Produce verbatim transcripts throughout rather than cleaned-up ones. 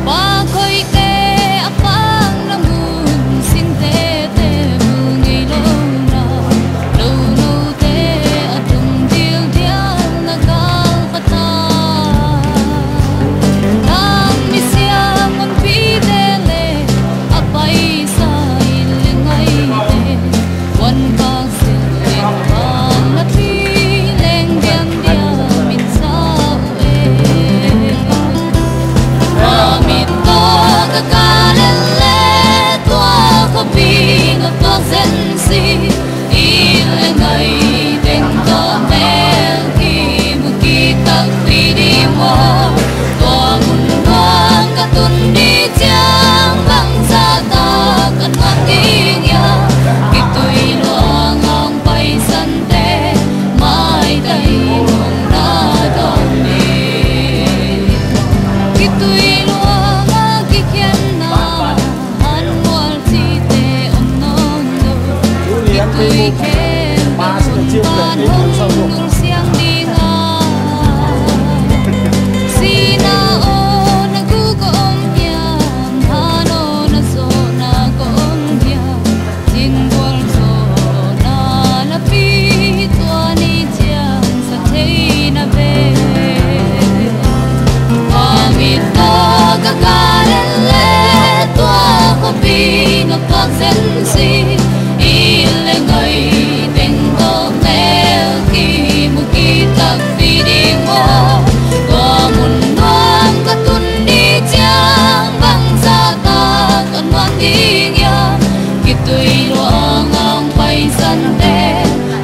Pakhoihte a pang na mun, singtete bul ngei lo na, lo note a tung dildial na gal khat a. Nang misiam honpite le a paisa inn le ngaite, wan kak sil leng kak na pi leng diamdiam min sa uh e. Ka mit tawh ka ka lel le tua khuapi na tuak zen si. Inn le ngai teng tawh mel kimu kitakpi ding maw? Tua mun nuam ka tun ding ciang bangzah tak ka nuam ding hiam? Khitui luang a hong paisante maitai in hong na dawn ni. Khitui luang a kikhenna an mual cihte om nawn lo. Khitui khen ka tun pan hong nulsiang ding a. Sihna aw na gu ka om hiam? Han aw na zawhna ka om hiam? Cingkual zawhna na pi tua ni ciang sa thei na ve. Ka mit tawh ka ka lel le tua khuapi na tuak zen si. Inn le ngai teng tawh mel kimu kitakpi ding maw? Tua mun nuam ka tun ding ciang bangzah tak ka nuam ding hiam? Khitui luang a hong paisante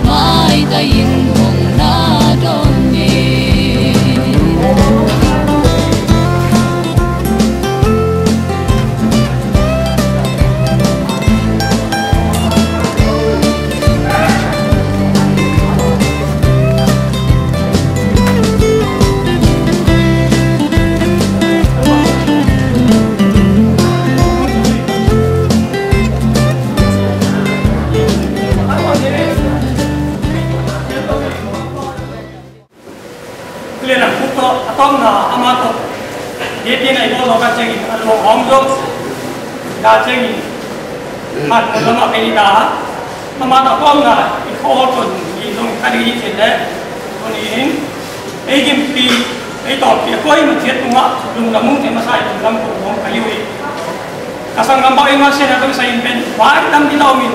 maitai in hong na dawn ni. Tulen a kuk tawh a tawpna amah tawh. Hih pi na i bawl lawk a ciangin a luang a om zong. Da ciangin. Mat mun lamah pei i da. Amah tawh a tawpna i khawl ton i zong ka ding i cin leh. Tuni in. Ei gimpi, ei tawlpi a koi mun ciat tungah lungdam mung ciat masa i lungdam kong hong ka liu i. Ka sanggam bak i ngal sian a tawh i sa in pen. Vai dam di lau min.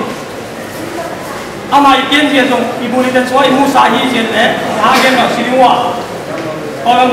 Amah i pian zia zong i bulletin sua i musa hi zia le, na gen lo si ding ua. Kawlgam